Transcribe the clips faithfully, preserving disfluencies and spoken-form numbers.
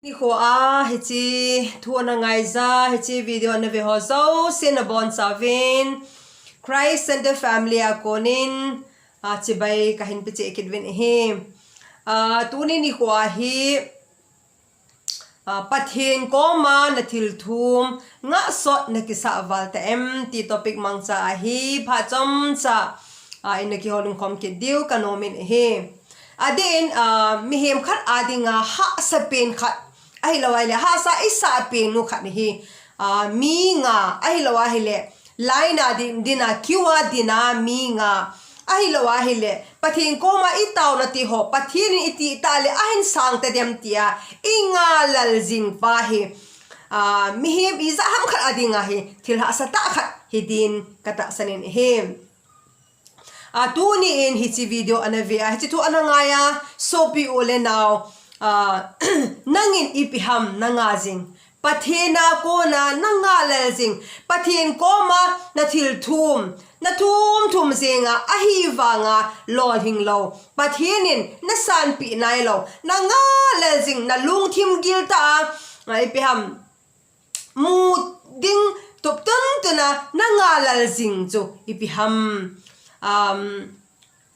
Nikho a hiche thu ana ngaija, hiche video ana ve ho jouse nabonchauvin Christ Center family a konin, a, chibai kahin pe cheh kit uvin ahi. A, tuni nikho a hi, a, Pathen koma nathil thum ngahsot nakisah val ta em ti topic mangcha ahi, phat chomcha, a, ina kihoulim khom kit diu kanom in ahi. Adeh in, a, mihem khat a dinga hahsa pen khat, ahilou ahile hahsa isah pen nu khat ahi. A, mi nga, ahilou ahile line a din, din a, queue a din a mi nga, ahilou ahile Pathen koma itaona ti ho Pathen in itih tah le ahin sang tadem tia inga lel jing pa hi, a, mihem ijat ham khat a dinga hi thil hahsa tah khat hidin katahsan in ahi. A, tuni in hiche video ana ve a, hiche thu ana ngai a sopi u le nao, a, nangin ipi ham nanga jing, Pathen a kona nanga lel jing, Pathen koma nathil thum, nathum thum jing a, ahivanga lolhing lou, Pathen in nasanpeh nailou, nanga lel jing, nalungthim gil tah a, a, ipi ham, mu ding tup tuntun a nanga lel jing chu ipi ham, um,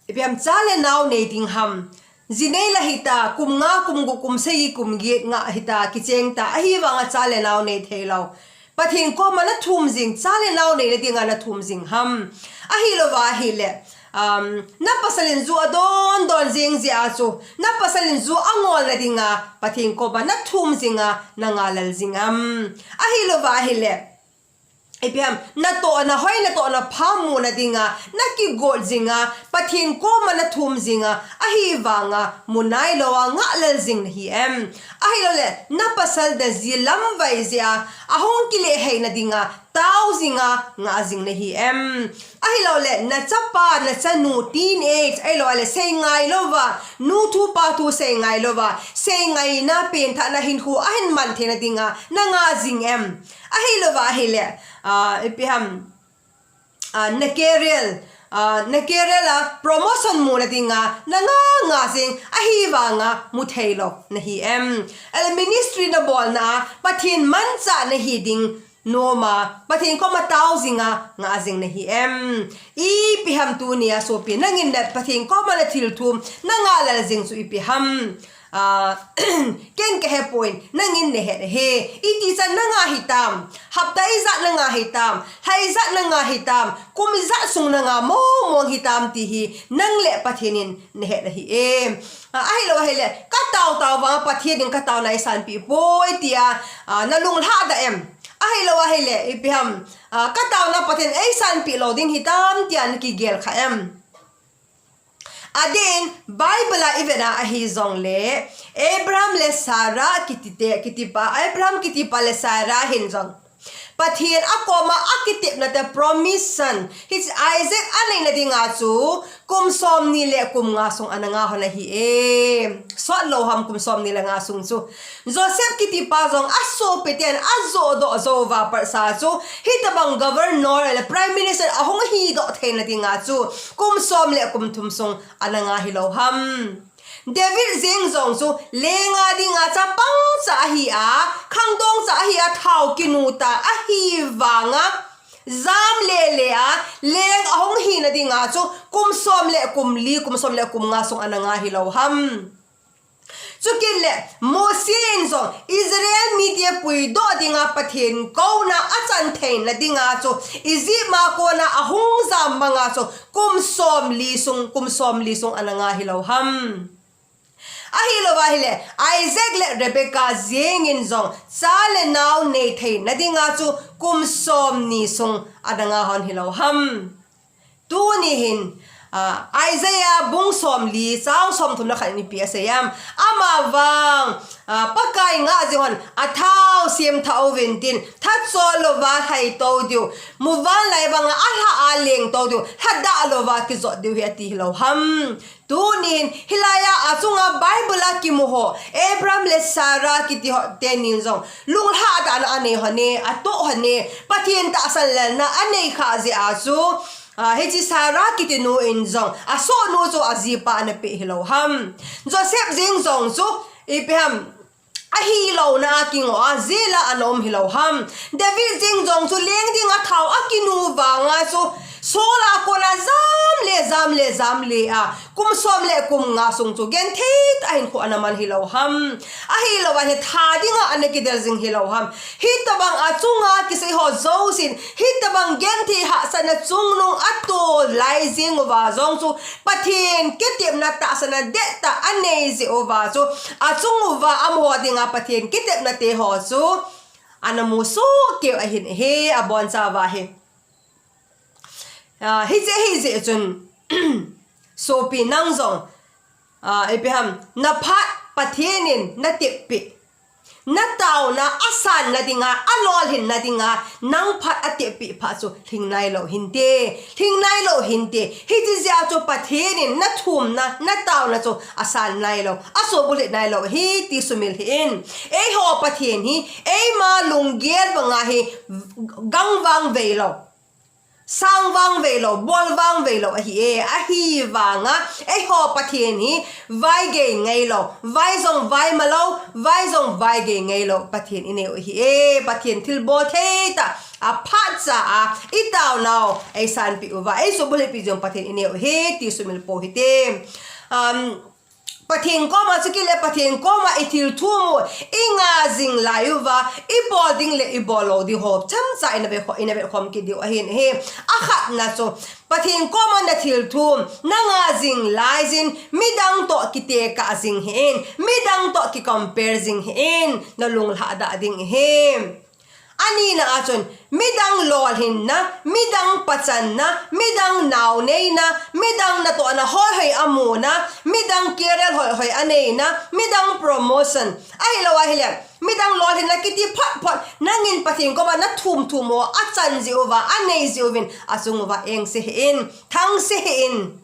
ipi ham, cha le nao nei ding ham, ji nei la hita, kum nga, kum gup, kum sagi, kum get nga hita, kicheng ta, ahivanga cha le nao nei theilou, Pathen koma nathum jing, cha le nao neina dinga nathum jing ham, ahilou ahile, um, napasal in ju adon don jing jeh a chu, napasal in ju angolna dinga Pathen koma nathum jing a nanga lel jing am, ahilou ahile ipi ham, natohna hoi, natohna pha muna dinga nakigot jing a, Pathen koma nathum jing a, ahivanga mu nailou a ngah lel jing nahi em, ahilou le napasal naji lamvai jeh a ahung kile heina dinga tao jing a ngah jing nahi em, ahilou le nachapa nachanu teenage, ahilou le sei ngai louva, nu thu pa thu sei ngai louva, sei ngaina, penthahna, hinkho ahin man theina dinga nanga jing em, ahilou ahile, a, ipi ham, a, na career, a, na career a promotion muna dinga nanga nga jing, ahivanga mu theilou nahi em, ahile ministry nabolna a Pathen manchah nahi ding noma Pathen koma tao jing a ngah jing nahi em, ipi ham tuni a sopi nangin le Pathen koma nathil thum nanga lel jing chu ipi ham, a, ken kahepoi, nangin nahet ahi, itih chan nanga hitam, hapta ijat nanga hitam, lha ijat nanga hitam, kum ijat sung nanga mong mong hitam ti hi nang le Pathen in nahet ahi e, a, ahilou ahile katao tao vanga Pathen in kataona eisanpeh poi tia, a, nalunglhah da em, ahilou ahile ipi ham, a, kataona Pathen eisanpeh lou ding hitam tia nakigel kha em. Adeh in Bible a ivet a ahi jongle Abraham le Sarah kiti te, kitipa, Abraham kitipa le Sarah hin jong Pathen akoma akitepna te promise, hiche Isaac aneina dinga chu kum somni le kum nga sung ana nga hon ahi e. Sot lou ham kum somni le nga sung chu? Joseph kitipa jong asopi ten ajoh doh jou uva patsa chu, hitobang governor le prime minister ahung hidoh theina dinga chu kum som le kum thum sung ana nga hilou ham? David jeng jong chu lenga dinga chapang cha ahi a, khangdong cha ahi a, thao kinu ta ahivanga jam le le a leng ahung hina dinga chu kum som le kum li, kum som le kum nga sung ana nga hilou ham? Chukit le Mose in jong Israel mite puidoh dinga Pathen kouna achan theina dinga chu Egypt a kona ahung jam banga chu kum somli sung, kum somli sung ana nga hilou ham? Ahilou ahile Isaac le Rebecca jeng in jong cha le nao nei theina dinga chu kum somni sung ana nga hon hilou ham? Tuni hin, a, Isaiah bung somli chang somthum le khat in ipi asei em? Amavang, a, Pakai ngah jing hon athao semthah uvin tin, thachol louva lhai tou diu, muvanlai banga alha a leng tou diu, lhadah louva kijot diu hi ati hilou ham? Tuni hin hilai a achunga Bible a kimu ho Abraham le Sarah kiti ho tenin jong lunglhahdahna anei hon e, atoh hon e, Pathen tahsan lelna anei khah jeh a chu, a, hiche Sarah kiti nu in jong asohnu chu ajipa ana peh hilou ham? Joseph jeng jong chu ipi ham, ahilouna a kingoh a, jail a ana um hilou ham. David jeng jong chu leng dinga thao akinu vanga chu Saul a kona jam le, jam le, jam le a, kum som le kum nga sung chu genthei tah a hinkho ana man hilou ham. Ahilou ahile tha dinga ana kidel jing hilou ham. Hitobang a chunga kisei ho jousen, hitobang genthei hahsatna chungnung a tol lai jeng uva jong chu Pathen kitepna tahsanna dettah anei jeh uva chu, achung uva amaho dinga Pathen kitepna te ho chu ana mu soh keu ahin ahi, abonchauva hi. Ah, hiche ahijeh chun, sopi nang jong, ah, ipi ham, na phat Pathen in na teppeh, na taona asanna dinga, alolhinna dinga, nang phat ateppeh phat chu lhing nailou hinte, lhing nailou hinte. Hiche jeh a chu Pathen in na thumna, na taona chu asan nailou, asuhbulhit nailou ahi ti sumil hih in. Eiho Pathen hi eima lunggel banga hi gangvang veilou, sangvang veilou, bolvang veilou ahi e. Ahivanga eiho Pathen hi vaigei ngailou, vai jong vai malou, vai jong vaigei ngailou Pathen inei u ahi e. Pathen thilbol thei tah, aphatcha a itaonau eisanpeh uva, eisuhbulhitpeh jing u Pathen inei u ahi ti sumil pou hite. Um, Pathen koma, chukit le Pathen koma ithilthum u inga jing lai uva, ibol ding le ibol lou ding ho chomcha ina ve kho-, ina vetkhom kit diu ahin ahi. Akhatna chu, Pathen koma na thilthum na nga jing laijin, midang toh kitekah jing hih in, midang toh kicompare jing hih in, na lunglhahdah ding ahi. Anina a chun, midang lolhinna, midang pachanna, midang naoneina, midang natohna hoihoi amuna, midang career hoihoi aneina, midang promotion, ahilou ahile midang lolhinna kiti photphot, nangin Pathen koma na thumthum u achan jeh uva, anei jeh uvin, achung uva engse hih in, thangse hih in.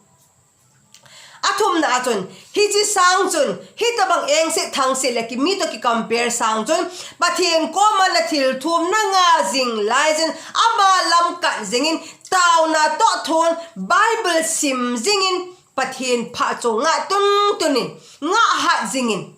Athumna a chun, hiche sang chun, hitobang engse thangse le ki, mi toh kicompare sang chun, Pathen koma na thilthum na nga jing laijin, ama lam kat jingin, taona toh thon, Bible sim jingin, Pathen phat chu ngah tuntun in, ngah hat jingin.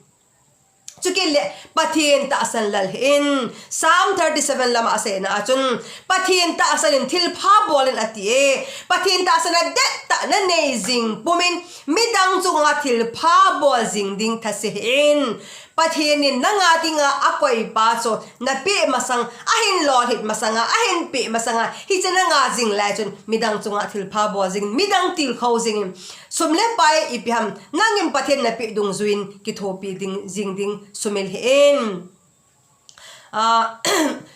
Chukit le Pathen tahsan lal hih in. Psalm thirty-seven lama aseina a chun, Pathen tahsan in thilpha bol in ati e. Pathen tahsanna dettah na nei jing pumin, midang chunga thilpha bol jing ding thase hih in. Pathen in nanga dinga akoipa chu na peh masang, ahin lolhit masanga, ahin peh masanga, hiche na nga jing lai chun midang chunga thilpha bol jing, midang tilkhou jingin, sum le pai ipi ham, nangin Pathen na peh dungjuiyin kithopi ding, jing ding sumil hih in. Ah,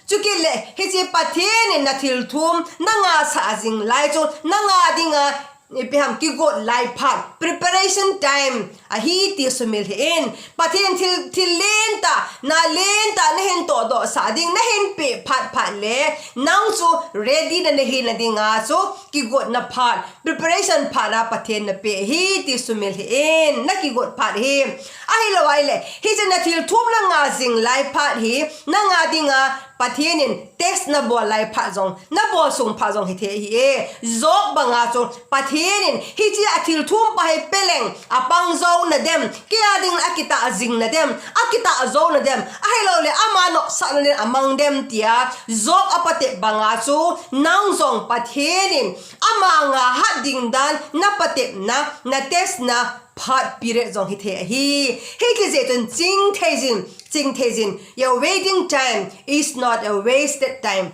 chukit le, hiche Pathen in na thilthum na nga sah jing lai chu, nanga dinga, ipi ham, kigot lai phat, preparation time ahi ti sumil hih in. Pathen thil, thil lentah, na lentah na hin tohdoh sah ding, na hin peh phat phat le, nang chu ready na, na hina dinga chu, kigotna phat, preparation phat a Pathen na peh ahi ti sumil hih in, na kigot phat ahi. Ahilou ahile, hiche na thilthum na nga jing lai phat hi, nanga dinga Pathen in test na bol lai phat jong, na bol sung phat jong hithei ahi e. Job banga chu Pathen in hiche athilthum pa hi peleng apang jou nadem, kei a ding akitah jing nadem, akitah jou nadem, ahilou le ama nopsahna len amang dem tia Job apatep banga chu nang jong Pathen in ama nga hat ding dan na patepna, na testna phat period jong hithei ahi. Hiti jeh chun chingthei jin, chingthei jin, your waiting time is not a wasted time.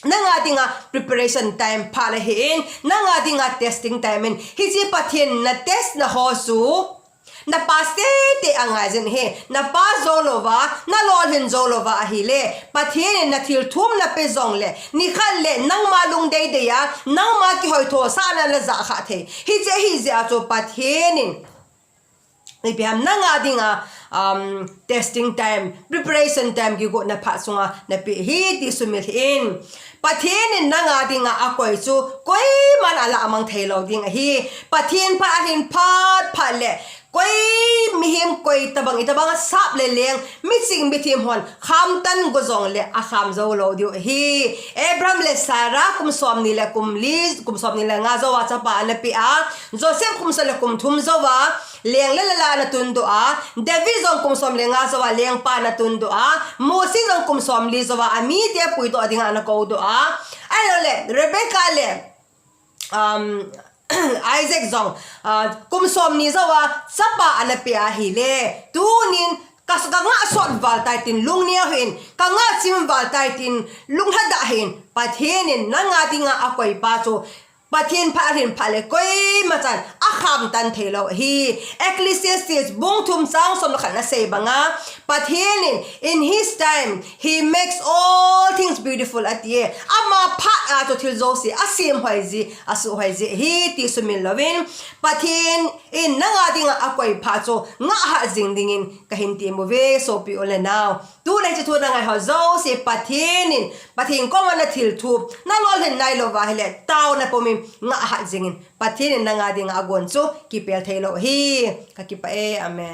Nanga dinga preparation time phat ahi in, nanga dinga testing time in, hiche Pathen na test na ho chu, na pass teitei angai jin ahi, na pass jou louva, na lolhin jou louva ahile, Pathen in na thilthum na pe jongle, nikhat le nangma lungdeidei a, nangma kihoithosahna na jah kha thei. Hiche ahi jeh a chu Pathen in, ipi ham, nanga dinga, um, testing time, preparation time, kigotna phat sunga na pe ahi ti sumil hih in. Pathen in nanga dinga akoi chu koiman alamang thei lou ding ahi. Pathen phat alhin phat phat le, Koi mihem koi tabang, itobang a sap le leng, miching mithem hon, khamtan go jongle, akham jou lou diu ahi. Abraham le Sarah, kum somni le kum li, kum somni le nga jou a chapa ana pe a. Joseph kum som le kum thum jou a, leng le lala ana tundoh a. David jong kum som le nga jou a, lengpa ana tundoh a. Moses jong kum somli jou a, amite puidoh dinga ana koudoh a. Ahilou le, Rebecca le, um, Isaac jong, uh, kum somni jou a, chapa ana pe ahile. Tunin, ka, ka ngah sot val tai tin, lungneo hih in, ka ngah chim val tai tin, lunglhadah hih in, Pathen in nanga dinga akoi pa chu, Pathen phat alhin phat le, koima chan, akhamtan thei lou ahi. Ecclesiastes bung thum chang som le khat na sei banga, Pathen in, in his time, he makes all things beautiful, ati e. Ama phat a chu thil jouse, asem hoi ji, asuh hoi ji, ahi ti sumil louvin, Pathen in nanga dinga akoi pa chu, ngah hat jing dingin, kahin tem uve, sopi u le nao. Tuni hiche thu na ngai ho jouse, Pathen in, Pathen koma na thil thup, na lolhin nailou va ahile, taona pumin, ngah hat jingin, Pathen in nanga dinga agon chu, kipel thei lou ahi, ka kipah e, amen.